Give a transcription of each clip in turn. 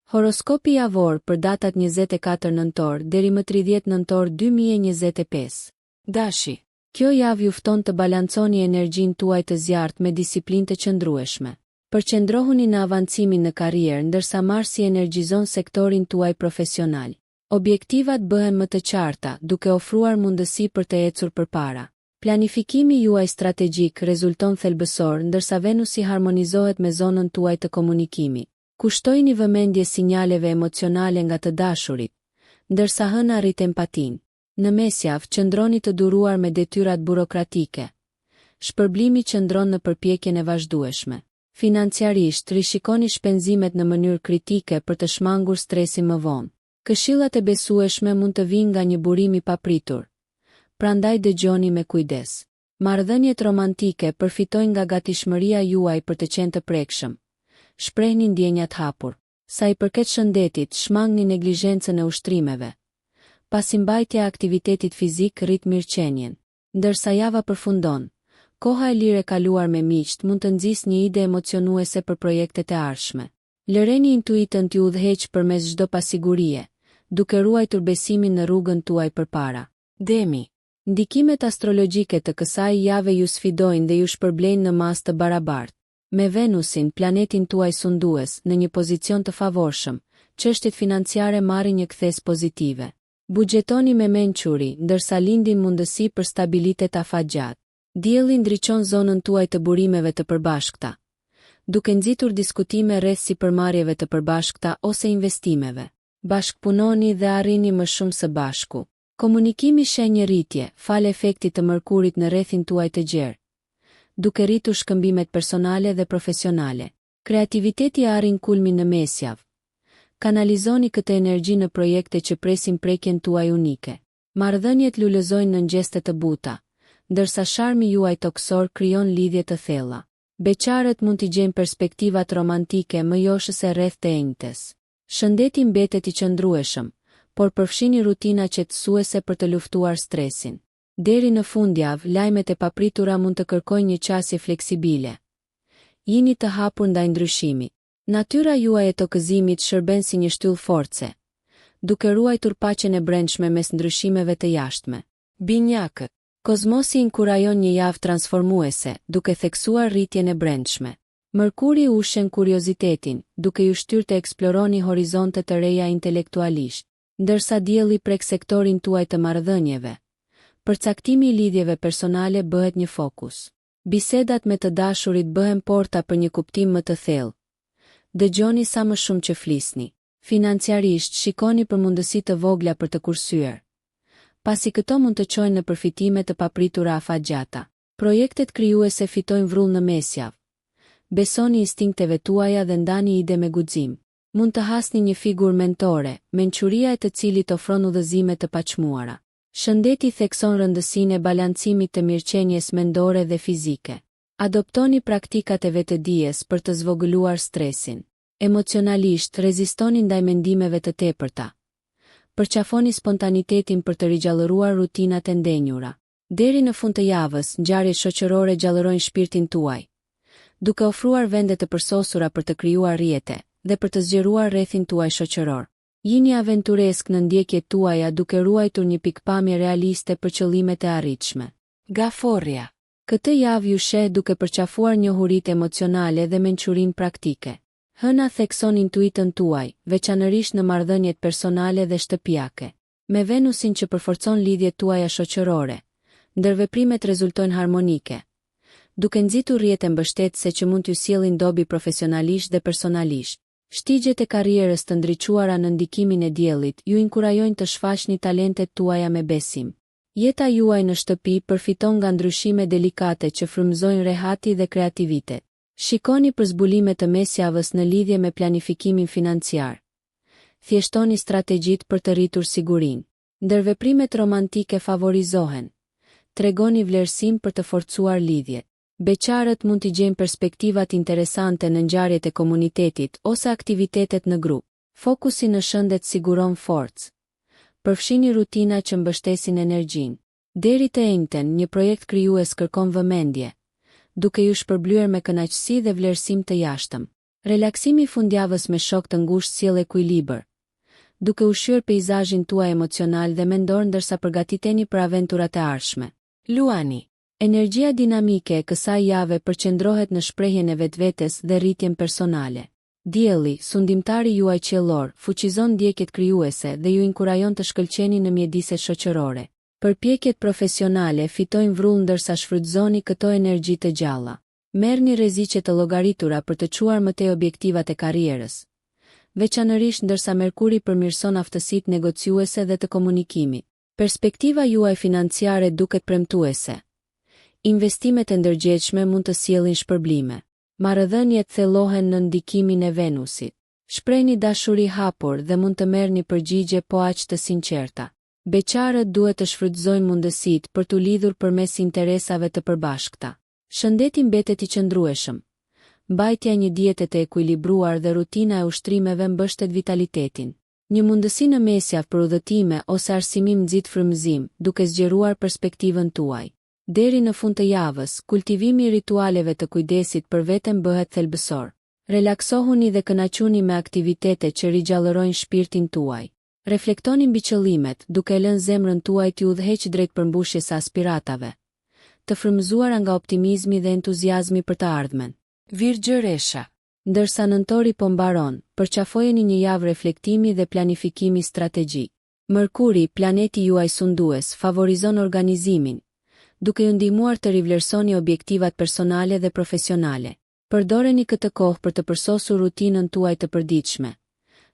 Horoskopi javor për datat 24 nëntor deri më 30 nëntor 2025. Dashi. Kjo javë ju fton të balanconi energjinë tuaj të zjarrtë me disiplinë të qëndrueshme. Përqendrohuni në avancimin në karrierë ndërsa Marsi energjizon sektorin tuaj profesional. Objektivat bëhen më të qarta, duke ofruar mundësi për të ecur përpara. Planifikimi juaj strategjik rezulton thelbësor ndërsa Venusi harmonizohet me zonën tuaj të komunikimit. Kushtojini vëmendje sinjaleve emocionale nga të dashurit, ndërsa Hëna rrit empatinë. Në mesjavë, qëndroni të duruar me detyrat burokratike. Shpërblimi qëndron në përpjekjen e vazhdueshme. Financiarisht, rishikoni shpenzimet në mënyrë kritike për të shmangur stresin më vonë. Këshillat e besueshme mund të vijnë nga një burim i papritur. Prandaj dëgjoni me kujdes. Marrëdhëniet romantike përfitojnë nga gatishmëria juaj për të qenë të prekshëm. Shprehni ndjenjat hapur. Sa i përket shëndetit, shmangni neglizhencën e ushtrimeve. Pasi mbajtja e aktivitetit fizik rrit mirëqenien. Ndërsa java përfundon, koha e lirë e kaluar me miqtë mund të nxisë një ide emocionuese për projektet e ardhshme. Lëreni intuitën t'ju udhëheqë përmes çdo pasigurie, duke ruajtur besimin në rrugën tuaj përpara. Demi. Ndikimet astrologjike të kësaj jave ju sfidojnë dhe ju shpërblejnë në masë të barabartë. Me Venusin, planetin tuaj sundues, në një pozicion të favorshëm, çështjet financiare marrin një kthesë pozitive. Buxhetoni me mençuri, ndërsa lindin mundësi për stabilitet afatgjatë. Dielli ndriçon zonën tuaj të burimeve të përbashkëta, duke nxitur diskutime rreth sipërmarrjeve të përbashkëta ose investimeve. Bashkëpunoni dhe arrini më shumë së bashku. Komunikimi sheh një rritje, falë efektit të Mërkurit në rrethin tuaj të gjerë, duke rritur shkëmbimet personale dhe profesionale. Kreativiteti arrin kulmin në mesjavë. Kanalizoni këtë energji në projekte që presin prekjen tuaj unike. Marrëdhëniet lulëzojnë nën gjeste të buta, ndërsa sharmi juaj tokësor krijon lidhje të thella. Beqarët mund t'i gjejnë perspektivat romantike më joshëse rreth të enjtes. Shëndeti mbetet i qëndrueshëm, por përfshini rutina qetësuese për të luftuar stresin. Deri në fundjavë, lajmet e papritura mund të kërkojnë një qasje fleksibile. Jini të hapur ndaj ndryshimit. Natyra juaj e tokëzimit shërben si një shtyllë force, duke ruajtur paqen e brendshme mes ndryshimeve të jashtme. Binjakët. Kozmosi inkurajon një javë transformuese, duke theksuar rritjen e brendshme. Mërkuri ushqen kuriozitetin, duke ju shtyrë të eksploroni horizonte të reja intelektualisht. Ndërsa Dielli prek sektorin tuaj të marrëdhënieve, përcaktimi i lidhjeve personale bëhet një fokus. Bisedat me të dashurit bëhen porta për një kuptim më të thellë. Dëgjoni sa më shumë që flisni. Financiarisht, shikoni për mundësi të vogla për të kursyer, pasi këto mund të çojnë në përfitime të papritura afatgjata. Projektet krijuese fitojnë vrull në mesjavë. Besoni instinkteve tuaja dhe ndani ide me guxim. Mund të hasni një figurë mentore, mençuria e të cilit ofron udhëzime të paçmuara. Shëndeti thekson rëndësinë e balancimit të mirëqenies mendore dhe fizike. Adoptoni praktikat e vetëdijes për të zvogëluar stresin. Emocionalisht, rezistoni ndaj mendimeve të tepërta. Përqafoni spontanitetin për të rigjallëruar rutinat e ndenjura. Deri në fund të javës, ngjarjet shoqërore gjallërojnë shpirtin tuaj, duke ofruar vende të përsosura për të krijuar rrjete dhe për të zgjeruar rrethin tuaj shoqëror. Jini aventureskë në ndjekjet tuaja duke ruajtur një pikëpamje realiste për qëllimet e arritshme. Gaforrja. Këtë javë ju sheh duke përqafuar njohuritë emocionale dhe mençurinë praktike. Hëna thekson intuitën tuaj, veçanërisht në marrëdhëniet personale dhe shtëpiake. Me Venusin që përforcon lidhjet tuaja shoqërore, ndërveprimet rezultojnë harmonike, duke nxitur rrjete mbështetëse që mund t'ju sjellin dobi profesionalisht dhe personalisht. Shtigjet e karrierës të ndriçuara nën ndikimin e Diellit ju inkurajojnë të shfaqni talentet tuaja me besim. Jeta juaj në shtëpi përfiton nga ndryshime delikate që frymëzojnë rehati dhe kreativitet. Shikoni për zbulime të mesjavës në lidhje me planifikimin financiar. Thjeshtoni strategjitë për të rritur sigurinë. Ndërveprimet romantike favorizohen. Tregoni vlerësim për të forcuar lidhjet. Beqarët mund t'i gjejnë perspektivat interesante në ngjarjet e komunitetit ose aktivitetet në grup. Fokusi në shëndet siguron forcë. Përfshini rutina që mbështesin energjinë. Deri të enjten, një projekt krijues kërkon vëmendje, duke ju shpërblyer me kënaqësi dhe vlerësim të jashtëm. Relaksimi i fundjavës me shokë të ngushtë sjell ekuilibër, duke ushqyer peizazhin tuaj emocional dhe mendor ndërsa përgatiteni për aventurat e ardhshme. Luani. Energjia dinamike e kësaj jave përqendrohet në shprehjen e vetvetes dhe rritjen personale. Dielli, sundimtari juaj qiellor, fuqizon ndjekjet krijuese dhe ju inkurajon të shkëlqeni në mjediset shoqërore. Përpjekjet profesionale fitojnë vrull ndërsa shfrytëzoni këto energji të gjalla. Merrni rreziqe të llogaritura për të çuar më tej objektivat e karrierës, veçanërisht ndërsa Merkuri përmirëson aftësitë negociuese dhe të komunikimit. Perspektiva juaj financiare duket premtuese. Investimet e ndërgjegjshme mund të sjellin shpërblime. Marrëdhëniet thellohen nën ndikimin e Venusit. Shprehni dashuri hapur dhe mund të merrni përgjigje po aq të sinqerta. Beqarët duhet të shfrytëzojnë mundësitë për t'u lidhur përmes interesave të përbashkëta. Shëndeti mbetet i qëndrueshëm. Mbajtja e një diete të ekuilibruar dhe rutina e ushtrimeve mbështet vitalitetin. Një mundësi në mesjavë për udhëtime ose arsimim nxit frymëzim, duke zgjeruar perspektivën tuaj. Deri në fund të javës, kultivimi i ritualeve të kujdesit për veten bëhet thelbësor. Relaksohuni dhe kënaquni me aktivitete që rigjallërojnë shpirtin tuaj. Reflektoni mbi qëllimet, duke e lënë zemrën tuaj t'ju udhëheqë drejt përmbushjes së aspiratave, të frymëzuara nga optimizmi dhe entuziazmi për të ardhmen. Virgjëresha. Ndërsa nëntori po mbaron, përqafojeni një javë reflektimi dhe planifikimi strategjik. Mërkuri, planeti juaj sundues, favorizon organizimin, duke ju ndihmuar të rivlerësoni objektivat personale dhe profesionale. Përdoreni këtë kohë për të përsosur rutinën tuaj të përditshme,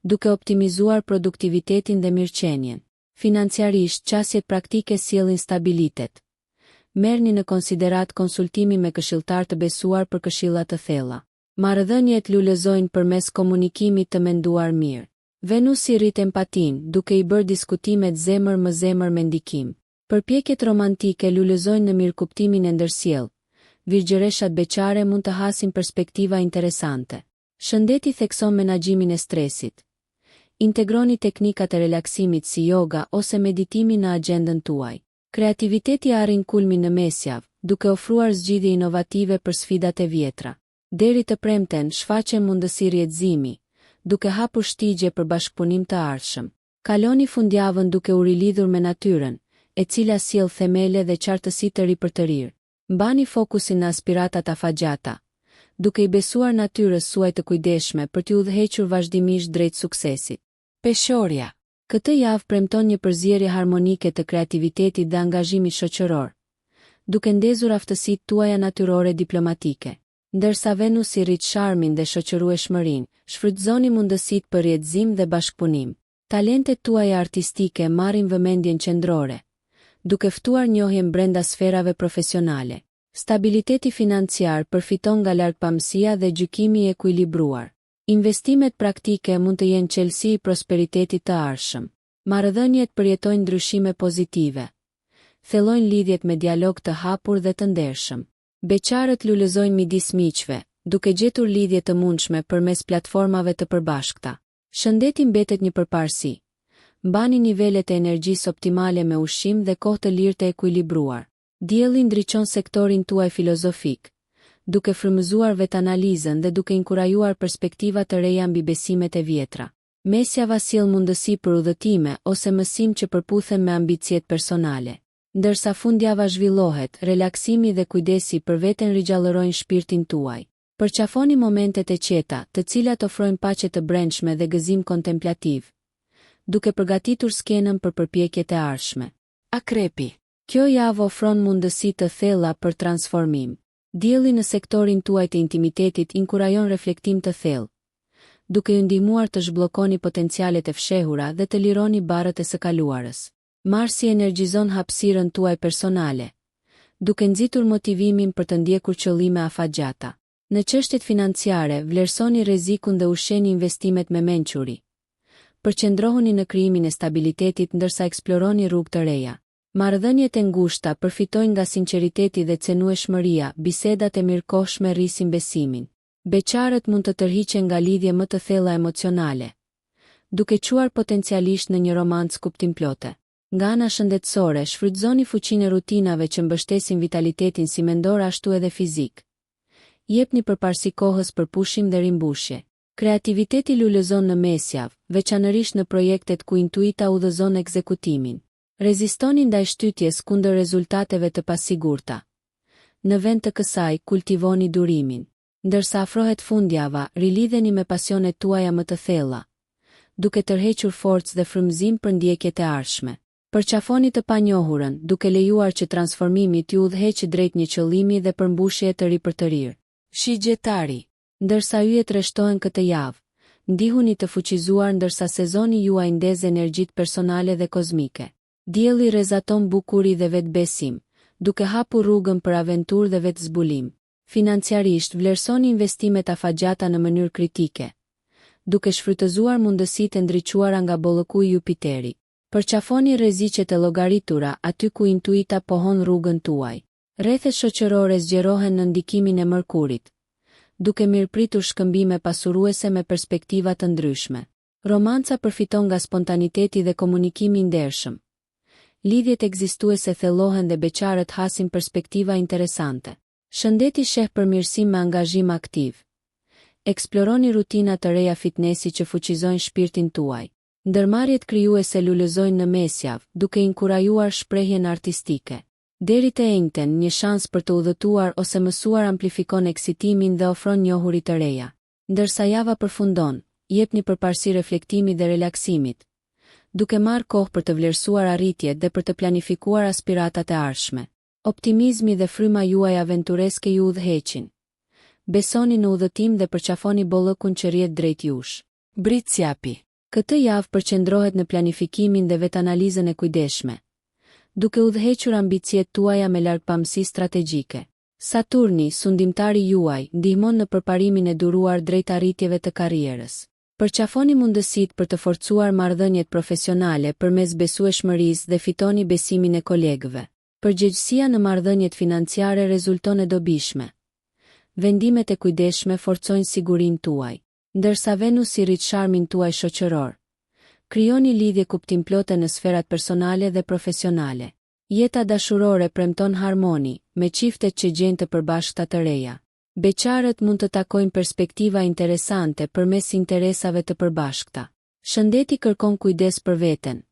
duke optimizuar produktivitetin dhe mirëqenien. Financiarisht, qasjet praktike sjellin stabilitet. Merrni në konsideratë konsultimin me këshilltarë të besuar për këshilla të thella. Marrëdhëniet lulëzojnë përmes komunikimit të menduar mirë. Venusi rrit empatinë, duke i bërë diskutimet zemër më zemër me ndikim. Përpjekjet romantike lulëzojnë në mirëkuptimin e ndërsjellë. Virgjëreshat beqare mund të hasin perspektiva interesante. Shëndeti thekson menaxhimin e stresit. Integroni teknikat e relaksimit si joga ose meditimi në axhendën tuaj. Kreativiteti arrin kulmin në mesjavë, duke ofruar zgjidhje inovative për sfidat e vjetra. Deri të premten, shfaqen mundësi rrjetëzimi, duke hapur shtigje për bashkëpunim të ardhshëm. Kaloni fundjavën duke u rilidhur me natyrën, e cila sjell themele dhe qartësi të ripërtërirë. Mbani fokusin në aspiratat afatgjata, duke i besuar natyrës suaj të kujdesshme për t'ju udhëhequr vazhdimisht drejt suksesit. Peshorja. Këtë javë premton një përzierje harmonike të kreativitetit dhe angazhimit shoqëror, duke ndezur aftësitë tuaja natyrore diplomatike. Ndërsa Venusi rrit sharmin dhe shoqërueshmërinë, shfrytëzoni mundësitë për rrjetëzim dhe bashkëpunim. Talentet tuaja artistike marrin vëmendjen qendrore, duke ftuar njohjen brenda sferave profesionale. Stabiliteti financiar përfiton nga largpamësia dhe gjykimi i ekuilibruar. Investimet praktike mund të jenë çelësi i prosperitetit të ardhshëm. Marrëdhëniet përjetojnë ndryshime pozitive. Thellojnë lidhjet me dialog të hapur dhe të ndershëm. Beqarët lulëzojnë midis miqve, duke gjetur lidhje të mundshme përmes platformave të përbashkëta. Shëndeti mbetet një përparësi. Mbani nivelet e energjisë optimale me ushqim dhe kohë të lirë të ekuilibruar. Dielli ndriçon sektorin tuaj filozofik, duke frymëzuar vetanalizën dhe duke inkurajuar perspektiva të reja mbi besimet e vjetra. Mesjava sjell mundësi për udhëtime ose mësim që përputhen me ambiciet personale. Ndërsa fundjava zhvillohet, relaksimi dhe kujdesi për veten rigjallërojnë shpirtin tuaj. Përqafoni momentet e qeta, të cilat ofrojnë paqe të brendshme dhe gëzim kontemplativ, duke përgatitur skenën për përpjekjet e ardhshme. Akrepi. Kjo javë ofron mundësi të thella për transformim. Dielli në sektorin tuaj të intimitetit inkurajon reflektim të thellë, duke ju ndihmuar të zhbllokoni potencialet e fshehura dhe të lironi barrët e së kaluarës. Marsi energjizon hapësirën tuaj personale, duke nxitur motivimin për të ndjekur qëllime afatgjata. Në çështjet financiare, vlerësoni rrezikun dhe ushqeni investimet me mençuri. Përqendrohuni në krijimin e stabilitetit ndërsa eksploroni rrugë të reja. Marrëdhëniet e ngushta përfitojnë nga sinqeriteti dhe cenueshmëria, bisedat e mirëkohshme rrisin besimin. Beqarët mund të tërhiqen nga lidhje më të thella emocionale, duke çuar potencialisht në një romancë kuptimplote. Nga ana shëndetësore, shfrytëzoni fuqinë e rutinave që mbështesin vitalitetin si mendor ashtu edhe fizik. Jepni përparësi kohës për pushim dhe rimbushje. Kreativiteti lulëzon në mesjavë, veçanërisht në projektet ku intuita udhëzon ekzekutimin. Rezistoni ndaj shtytjes kundër rezultateve të pasigurta. Në vend të kësaj, kultivoni durimin. Ndërsa afrohet fundjava, rilidheni me pasionet tuaja më të thella, duke tërhequr forcë dhe frymëzim për ndjekjet e ardhshme. Përqafoni të panjohurën, duke lejuar që transformimi t'ju udhëheqë drejt një qëllimi dhe përmbushjeje të ripërtërirë. Shigjetari. Ndërsa yjet rreshtohen këtë javë, ndihuni të fuqizuar ndërsa sezoni juaj ndez energjitë personale dhe kozmike. Dielli rrezaton bukuri dhe vetëbesim, duke hapur rrugën për aventurë dhe vetëzbulim. Financiarisht, vlerësoni investimet afatgjata në mënyrë kritike, duke shfrytëzuar mundësitë e ndriçuara nga bollëku i Jupiterit. Përqafoni rreziqet e llogaritura aty ku intuita pohon rrugën tuaj. Rrethet shoqërore zgjerohen nën ndikimin e Mërkurit, duke mirëpritur shkëmbime pasuruese me perspektiva të ndryshme. Romanca përfiton nga spontaniteti dhe komunikimi i ndershëm. Lidhjet ekzistuese thellohen dhe beqarët hasin perspektiva interesante. Shëndeti sheh përmirësim me angazhim aktiv. Eksploroni rutina të reja fitnesi që fuqizojnë shpirtin tuaj. Ndërmarrjet krijuese lulëzojnë në mesjavë, duke inkurajuar shprehjen artistike. Deri të enjten, një shans për të udhëtuar ose mësuar amplifikon eksitimin dhe ofron njohuri të reja. Ndërsa java përfundon, jepni përparësi reflektimit dhe relaksimit, duke marrë kohë për të vlerësuar arritjet dhe për të planifikuar aspiratat e ardhshme. Optimizmi dhe fryma juaj aventureske ju udhëheqin. Besoni në udhëtim dhe përqafoni bollëkun që rrjedh drejt jush. Bricjapi. Këtë javë përqendrohet në planifikimin dhe vetanalizën e kujdesshme, duke udhëhequr ambiciet tuaja me largpamësi strategjike. Saturni, sundimtari juaj, ndihmon në përparimin e duruar drejt arritjeve të karrierës. Përqafoni mundësitë për të forcuar marrëdhëniet profesionale përmes besueshmërisë dhe fitoni besimin e kolegëve. Përgjegjësia në marrëdhëniet financiare rezulton e dobishme. Vendimet e kujdesshme forcojnë sigurinë tuaj. Ndërsa Venusi rrit sharmin tuaj shoqëror, krijoni lidhje kuptimplote në sferat personale dhe profesionale. Jeta dashurore premton harmoni, me çiftet që gjejnë të përbashkëta të reja. Beqarët mund të takojnë perspektiva interesante përmes interesave të përbashkëta. Shëndeti kërkon kujdes për veten.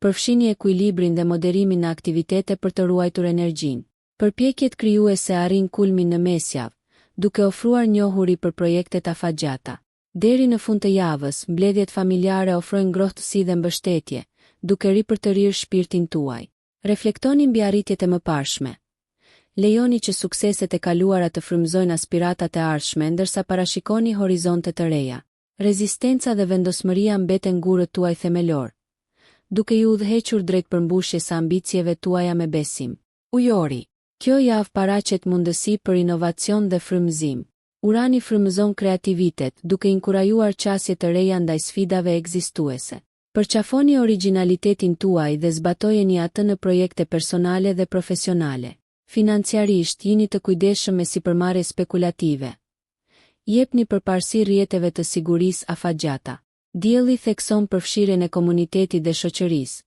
Përfshini ekuilibrin dhe moderimin në aktivitete për të ruajtur energjinë. Përpjekjet krijuese arrijnë kulmin në mesjavë, duke ofruar njohuri për projektet afatgjata. Deri në fund të javës, mbledhjet familjare ofrojnë ngrohtësi dhe mbështetje, duke ripërtërirë shpirtin tuaj. Reflektoni mbi arritjet e mëparshme. Lejoni që sukseset e kaluara të frymëzojnë aspiratat e ardhshme ndërsa parashikoni horizonte të reja. Rezistenca dhe vendosmëria mbeten gurët tuaj themelorë, duke ju udhëhequr drejt përmbushjes së ambicieve tuaja me besim. Ujori. Kjo javë paraqet mundësi për inovacion dhe frymëzim. Urani frymëzon kreativitet, duke inkurajuar qasje të reja ndaj sfidave ekzistuese. Përqafoni origjinalitetin tuaj dhe zbatojeni atë në projekte personale dhe profesionale. Financiarisht, jini të kujdesshëm me sipërmarrje spekulative. Jepni përparësi rrjeteve të sigurisë afatgjata. Dielli thekson përfshirjen e komunitetit dhe shoqërisë,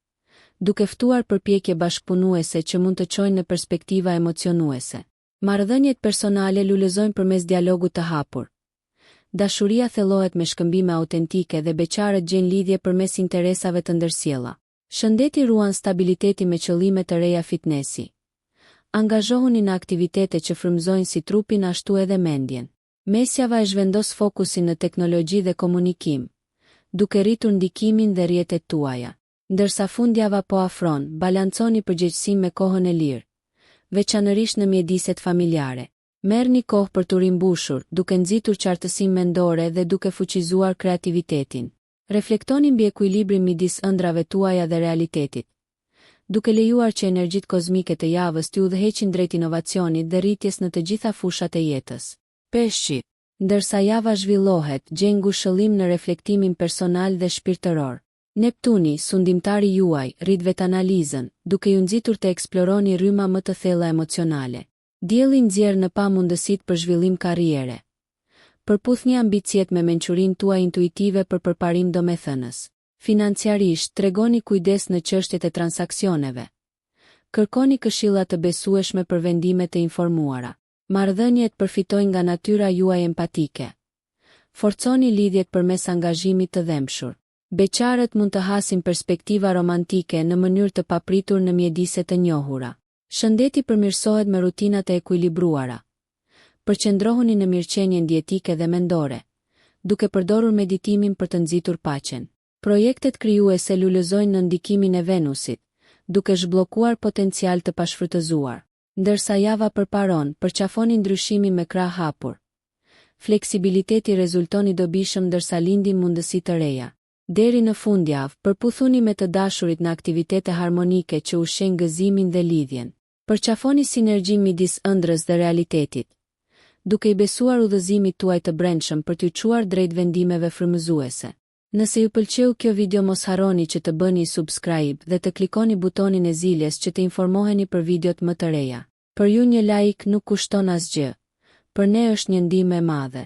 duke ftuar përpjekje bashkëpunuese që mund të çojnë në perspektiva emocionuese. Marrëdhëniet personale lulëzojnë përmes dialogut të hapur. Dashuria thellohet me shkëmbime autentike dhe beqarët gjejnë lidhje përmes interesave të ndërsjella. Shëndeti ruan stabilitetin me qëllime të reja fitnesi. Angazhohuni në aktivitete që frymëzojnë si trupin ashtu edhe mendjen. Mesjava e zhvendos fokusin në teknologji dhe komunikim, duke rritur ndikimin dhe rrjetet tuaja. Ndërsa fundjava po afron, balanconi përgjegjësinë me kohën e lirë, veçanërisht në mjediset familjare. Merrni kohë për t'u rimbushur, duke nxitur qartësinë mendore dhe duke fuqizuar kreativitetin. Reflektoni mbi ekuilibrin midis ëndrrave tuaja dhe realitetit, duke lejuar që energjitë kozmike të javës t'ju udhëheqin drejt inovacionit dhe rritjes në të gjitha fushat e jetës. Peshqit. Ndërsa java zhvillohet, gjejnë ngushëllim në reflektimin personal dhe shpirtëror. Neptuni, sundimtari juaj, rrit vetanalizën, duke ju nxitur të eksploroni rryma më të thella emocionale. Dielli nxjerr në pah mundësitë për zhvillim karriere. Përputhni ambiciet me mençurinë tuaj intuitive për përparim domethënës. Financiarisht, tregoni kujdes në çështjet e transaksioneve. Kërkoni këshilla të besueshme për vendime të informuara. Marrëdhëniet përfitojnë nga natyra juaj empatike. Forconi lidhjet përmes angazhimit të dhembshur. Beqarët mund të hasin perspektiva romantike në mënyrë të papritur në mjedise të njohura. Shëndeti përmirësohet me rutina të ekuilibruara. Përqendrohuni në mirëqenien dietike dhe mendore, duke përdorur meditimin për të nxitur paqen. Projektet krijuese lulëzojnë nën ndikimin e Venusit, duke zhbllokuar potencial të pashfrytëzuar. Ndërsa java përparon, përqafoni ndryshimin me krahë hapur. Fleksibiliteti rezulton i dobishëm ndërsa lindin mundësi të reja. Deri në fundjavë, përputhuni me të dashurit në aktivitete harmonike që ushqejnë gëzimin dhe lidhjen. Përqafoni sinergjinë midis ëndrrës dhe realitetit, duke i besuar udhëzimit tuaj të brendshëm për t'ju çuar drejt vendimeve frymëzuese. Nëse ju pëlqeu kjo video mos harroni që të bëni subscribe dhe të klikoni butonin e ziljes që të informoheni për videot më të reja. Për ju një like nuk kushton asgjë, për ne është një ndihmë e madhe.